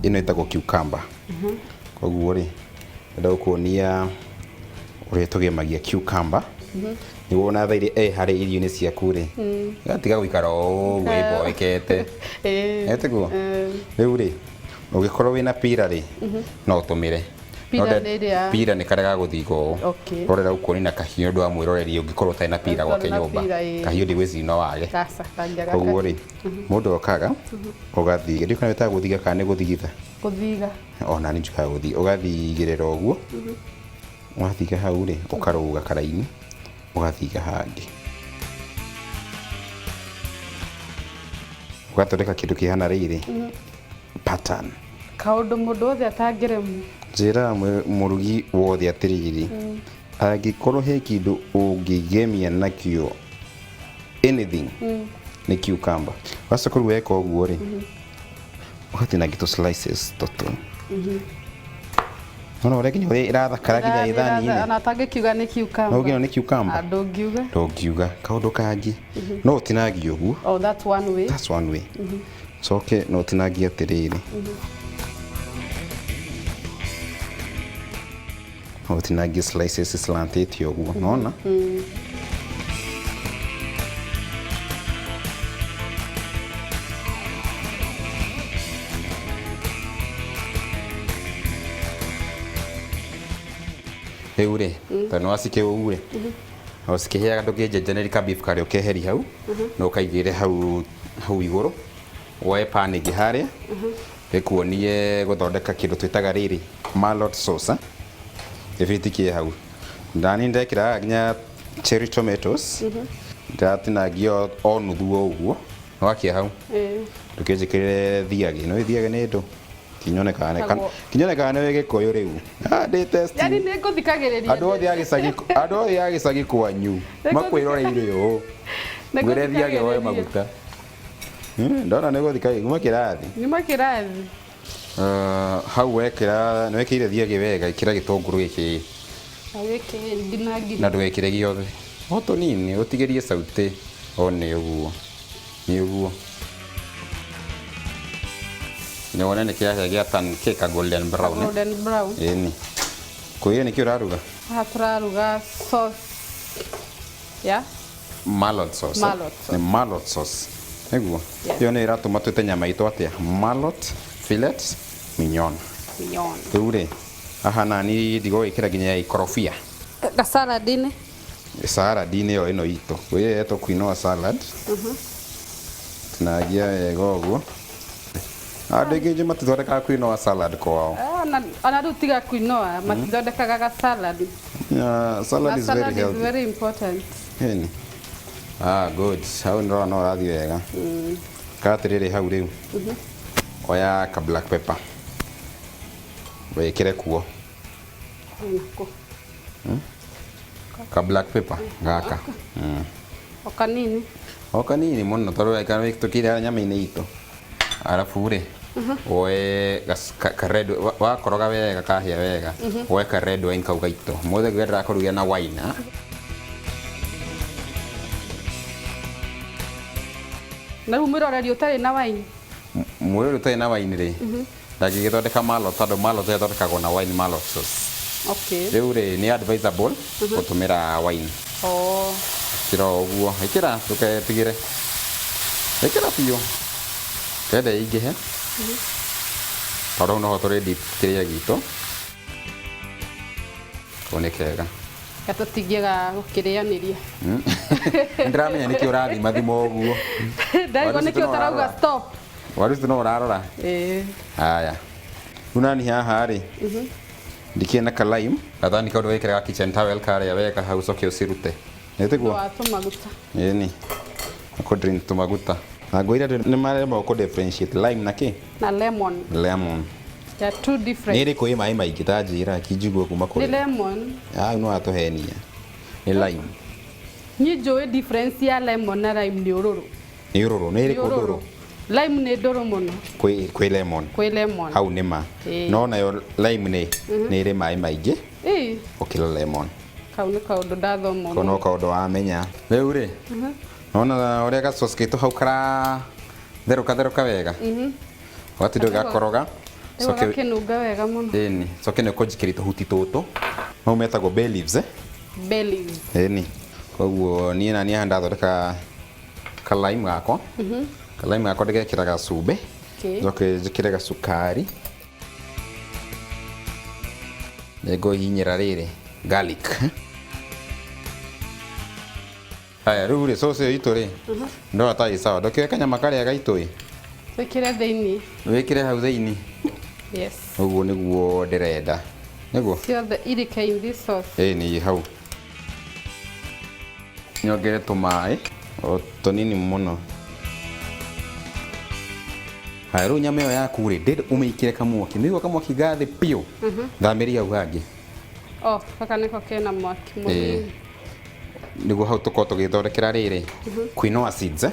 Ĩno ĩtagwo cucumber. Koguo rĩ, ndĩrenda gũkuonia ũrĩa tũgemagia cucumber. Nĩguo ona thaa iria ĩ harĩ irio-inĩ ciaku rĩ, ĩgatiga gũikara o ũguo ĩboekete. Ĩtiguo? Rĩu rĩ, ũngĩkorwo wĩna pira rĩ, no ũtũmĩre. Pira No nde- nĩ ĩrĩa- Pira nĩ karĩa ga gũthiga ũũ. Rorera gũkuonia na kahiũ nĩ ũndũ wa mwĩroreri ũngĩkorwo ũtarĩ na pira Ũtarĩ gwake na nyũmba. pira, ĩĩ. Kahiũ ndigwĩciria no wage. Aca, ndangĩaga Koguo kahiũ. rĩ, mũndũ okaga ũgathiga, ndiũĩ kana wĩtaga gũthiga kana nĩ gũthigitha. Gũthiga. Ona niĩ njugaga gũthiga, ũgathigĩrĩra ũguo, wathiga hau rĩ, ũkarũga karaini, ũgathiga hangĩ. Ũgathondeka kĩndũ kĩhana rĩrĩ, pattern. Kaũndũ mũndũ wothe atangĩremwo. Njĩraga mũrugi wothe atĩrĩrĩ, angĩkorwo he kĩndũ ũngĩgemia nakĩo anything, nĩ cucumber. Wacoka rĩu weka ũguo rĩ, ũgatinangia tũ slices tũtũ. Nĩwona ũrĩa nginya ũrĩa ĩrathakara nginya ĩthani-inĩ? Ona ũtangĩkiuga nĩ cucumber. No ũngĩona nĩ cucumber? Ah, ndũngiuga. Ndũngiuga. Kaũndũ kangĩ, no ũtinangie ũguo. Oh, that's one way. That's one way. Coke no ũtinangie atĩrĩrĩ. No ũtinangie slices slantĩte ũguo, nĩwona? Rĩu rĩ, tondũ nĩ wacike ũũ rĩ, o cikĩhĩaga ndũngĩnjenjanĩria ka beef karĩa ũkeheri hau, na ũkaigĩrĩre hau hau igũrũ, woe pan ĩngĩ harĩa, ĩkuonie gũthondeka kĩndũ twĩtaga rĩrĩ mallard sauce eh? Gĩbiriti kĩ hau. Ndani ndekĩra nginya cherry tomatoes, ndĩratinangia o nuthu o ũguo, wakia hau, ndũkĩnjĩkĩrĩre thiagĩ, nĩũĩ thiagĩ nĩ ndũ? Tagwo. Kinyone kana nĩ gĩkũyũ rĩu. Ah, ndĩ test. Yani nĩ ngũthikagĩrĩria. Andũ othe a gĩcagi andũ othe a gĩcagi kwanyu makwĩroreire ũũ. Nĩ Ngwĩre thiage woe ngũthikagĩrĩria. maguta. Ndona nĩ gũthikagĩrĩria kuma kĩrathi. Nyuma kĩrathi. Hau wekĩra nĩ wekĩrire thiagĩ wega ĩkĩra gĩtũngũrũ gĩkĩ Na gĩkĩ nginangi. na ndũgekĩre gĩothe. O tũnini ũtigĩrie sauti o nĩ ũguo. Nĩ ũguo. Nĩ wone nĩ kĩahĩa gĩa turn kĩ ka golden brown. Eh? Golden brown. Ĩni. Kwĩre nĩkĩ ũraruga? Haha tũraruga sauce ya Mallard sauce. eh? Mallard sauce. Nĩ mallard sauce. Nĩguo. Yes. Ĩyo nĩ ĩratũma twĩte nyama itũ atĩa? Mallard fillet mignon. Mignon. Rĩu rĩ, haha nani ndigũgĩkĩra nginya ya ikorobia. Gasalad-inĩ. Salad-inĩ ĩyo ĩno itũ. Kwĩyo ĩtwo quinoa salad. Tinangia wega ũguo. Andũ aingĩ njũ matithondekaga quinoa salad kwao. Ah, ona rĩu tiga quinoa matithondekaga ga salad. Yeah, salad Na is very salad is healthy. very important. Ĩni. Ah, good. Hau nĩndĩrona no ũrathiĩ wega. Ka atĩrĩrĩ hau rĩu. Oya ka black pepper. Wĩkĩre kuo. Nako. Ka black pepper gaka. O kanini. O kanini mũno tondũ tũkĩrĩa nyama-inĩ itũ. Arabu rĩ, woe ka red wakoroga wega kahĩa wega, woe ka red wine kau gaitũ. Mũthĩ ngwenda ndĩrakũrugĩra na wine. Ah. Na rĩu mwĩroreri ũtarĩ na wine. Mwĩroreri ũtarĩ na wine rĩ, ndangĩgĩthondeka mallard tondũ mallard ĩthondekagwo na wine mallard sauce. Rĩu rĩ, nĩ advisable gũtũmĩra wine. Oh. Ĩkĩra o ũguo, ĩkĩra ndũketigĩre. Ĩkĩra biũ. Ndĩrenda ĩingĩhe. Tondũ hau noho tũrĩ dip kĩrĩa gitũ. Kau nĩ kega. Ga tũtingĩaga gũkĩrĩanĩria. Nĩndĩramenya nĩkĩ ũrathima thima ũguo. Ndaigua nĩkĩ ũtarauga stop. Waruti no ũrarora. Ĩĩ. Haya. Rĩu nani haha rĩ, ndikĩrĩ na ka lime. Gathani kau ndũgekĩre ga kitchen towel karĩa wega hau ũcoke ũcirute. Nĩ tiguo? Wa tũmaguta. Ĩni. Kũ drain tũmaguta. Na ngwĩre andũ nĩ maremagwo kũ differentiate lime na kĩ? Na lemon. Lemon. They are two different. Nĩ ĩrĩkũ ĩ maĩ maingĩ ta njĩra kinjigue kuma Nĩ kũrĩ. lemon. Ah, nĩ watũhenia. Nĩ lime. Niĩ njũĩ difference ya lemon na lime nĩ ũrũrũ. Nĩ ũrũrũ. Nĩ ĩrĩkũ ndũrũ? Lime nĩ ndũrũ mũno Kwĩ lemon. kwĩ lemon. Hau nĩ ma. Ĩĩ. No nayo lime nĩ nĩ ĩrĩ maĩ maingĩ Ĩĩ, gũkĩra lemon. kau nĩ kaũndũ ndathoma Kau no kaũndũ wamenya. Rĩu rĩ, nona ũrĩa gacoci gaitũ hau kara therũka therũka wega. Ũgatinda ũgĩgakoroga. Rĩu Coke- gakĩnunga wega mũno. Ĩni, coke nĩ ũkũnjikĩria tũhuti tũtũ. Mau metagwo bay leaves, eh? Bay leaves. Ĩni. Koguo niĩ na niĩ haha ndathondeka ka lime gakwa. Ka lime gakwa ndĩgekĩra gacumbĩ. Okay. Njoke njĩkĩre gacukari. Nĩngũhihinyĩra rĩrĩ garlic. Haya rĩu rĩ sauce ĩyo itũ rĩ ndona ta ĩ sawa. Ndũkĩoe kanyama karĩa gaitũ ĩ. Wĩkĩre thĩinĩ. Wĩkĩre hau thĩinĩ. Yes. Ũguo nĩguo ndĩrenda. Nĩguo? Ciothe irike in this sauce. Ĩĩ nĩ hau. Nyongere tũmaĩ o tũnini mũno. Haya rĩu nyama ĩyo yaku rĩ ndĩrenda ũmĩikĩre kamwaki. Nĩũigua kamwaki ga thĩ biũ. Thamĩria hau hangĩ. Oh, gaka nĩko kena mwaki mũnini. Nĩguo hau tũkorwo tũgĩthondekera rĩrĩ quinoa seeds, eh?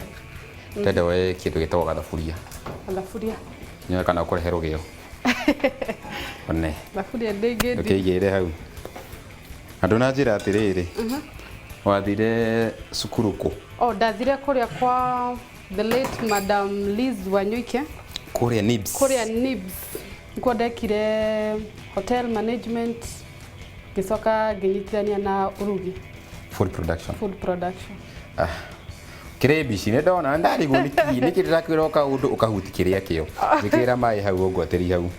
Ndĩrenda woe kĩndũ gĩtagwo gathaburia. Gathaburia. Nyoe kana ũkũrehe rũgĩo. One. Thaburia ndĩngĩndi. Ũkĩigĩrĩre hau. Na ndũnanjĩra atĩrĩrĩ, wathire cukuru kũ? Oh, ndathire kũrĩa kwa the late Madam Liz Wanyuike. Kũrĩa Nibs. Kũrĩa Nibs. Nĩkuo ndekire hotel management, ngĩcoka ngĩnyitithania na ũrugi. Food production. Food production. Ah. Kĩrĩ mbici nĩ ndona ndarigwo nĩkĩ nĩkĩ ndĩrakwĩra o kaũndũ ũkahuti kĩrĩa kĩo. Njĩkĩrĩra maĩ hau ũngwatĩrie hau.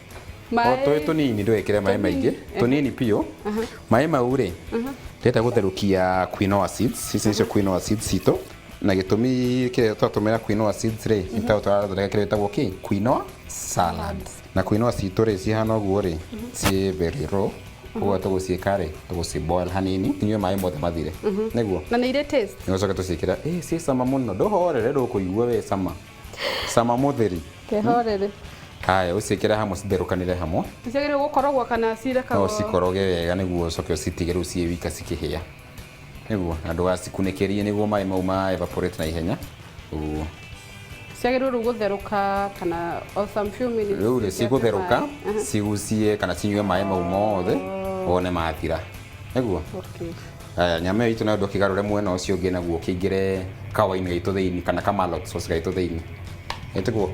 O tũĩ tũnini ndũgekĩre maĩ maingĩ, tũnini biũ. Maĩ mau rĩ, ndĩrenda gũtherũkia quinoa seeds, ici nĩcio quinoa seeds citũ. Na gĩtũmi kĩrĩa twatũmĩra quinoa seeds rĩ, nĩ tondũ tũrathondeka kĩrĩa gĩtagwo kĩ? Quinoa salad. Na quinoa citũ rĩ, cihana ũguo rĩ, ciĩ very raw. Koguo tũgũciĩka rĩ, tũgũci boil hanini, inyue maĩ mothe mathire. Nĩguo? Na nĩ irĩ taste? Nĩgũcoka tũciĩkĩra, ĩ ciĩ cama mũno, ndũhorere ndũkũigua wĩ cama. Cama mũtheri. Kehorere. Haya, ũciĩkĩre hamwe citherũkanĩre hamwe. Ciagĩrĩirwo gũkorogwo kana cirekagwo? No cikoroge wega nĩguo ũcoke ũcitige rĩu ciĩ wika cikĩhĩa. Nĩguo, na ndũgacikunĩkĩrie nĩguo maĩ mau ma evaporate na ihenya. Ũguo. Ciagĩrĩirwo rĩu gũtherũka kana o some few minutes? Rĩu rĩ cigũtherũka, cigucie kana cinyue maĩ mau mothe, wone mathira. Nĩguo? Okay. Haya, nyama ĩyo itũ nayo ndũkĩgarũre mwena ũcio ũngĩ naguo ũkĩingĩre kawaini gaitũ thĩinĩ kana kamalot sauce gaitũ thĩinĩ. Ĩtiguo?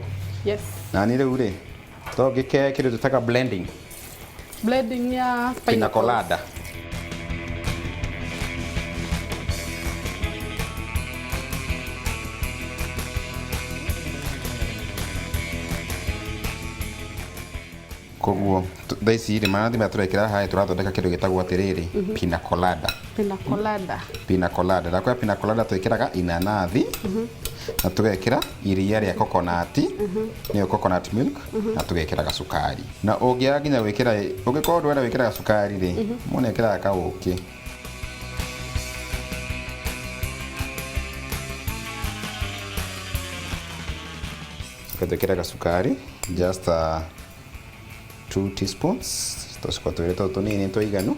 Yes. Na niĩ rĩu rĩ, to ngĩke kĩndũ twĩtaga blending. Blending ya Pina colada. Koguo thaa ici rĩ manathi maya tũrekĩra haha tũrathondeka kĩndũ gĩtagwo atĩrĩrĩ pina colada. Pina colada. Pina colada. Na kwa pina colada twĩkĩraga inanathi na tũgekĩra iria rĩa coconut, nĩyo coconut milk, na tũgekĩra gacukari. Na ũngĩaga nginya gwĩkĩra, ũngĩkorwo ndwenda gwĩkĩra gacukari rĩ, mũndũ nĩekĩraga kaũkĩ. Twĩkĩra gacukari just 2 teaspoons, tũciko twĩrĩ tũtũ tũnini tũiganu.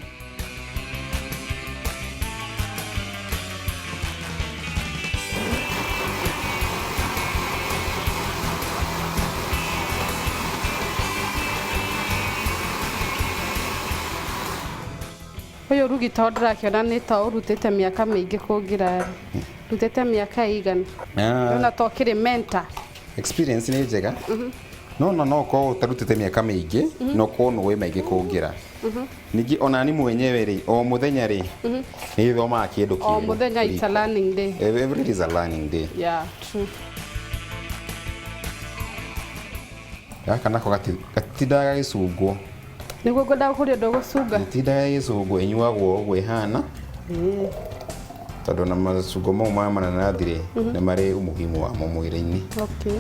Ũyũ ũrugi to ndĩrakĩona nĩ ta ũrutĩte mĩaka mĩingĩ kũngĩra rĩ. Rutĩte mĩaka ĩigana? Ndĩrona ta ũkĩrĩ mentor. Experience nĩ njega. No no no ũkorwo ũtarutĩte mĩaka mĩingĩ, no ũkorwo nĩ ũĩ maingĩ kũngĩra. Ningĩ ona niĩ mwenyewe rĩ, o mũthenya rĩ, nĩ thomaga kĩndũ O kĩerũ. mũthenya it's a learning day. Every day is a learning day. Yeah, true. Gaka nako gatindaga gagĩcungwo. Nĩguo ngwendaga kũria ndũgũcunga. Gatindaga gagĩcungwo, ĩnyuagwo ũguo ĩhana. Tondũ na macungo mau ma mananathi rĩ, nĩ marĩ umuhimu wamo mwĩrĩ-inĩ. Okay.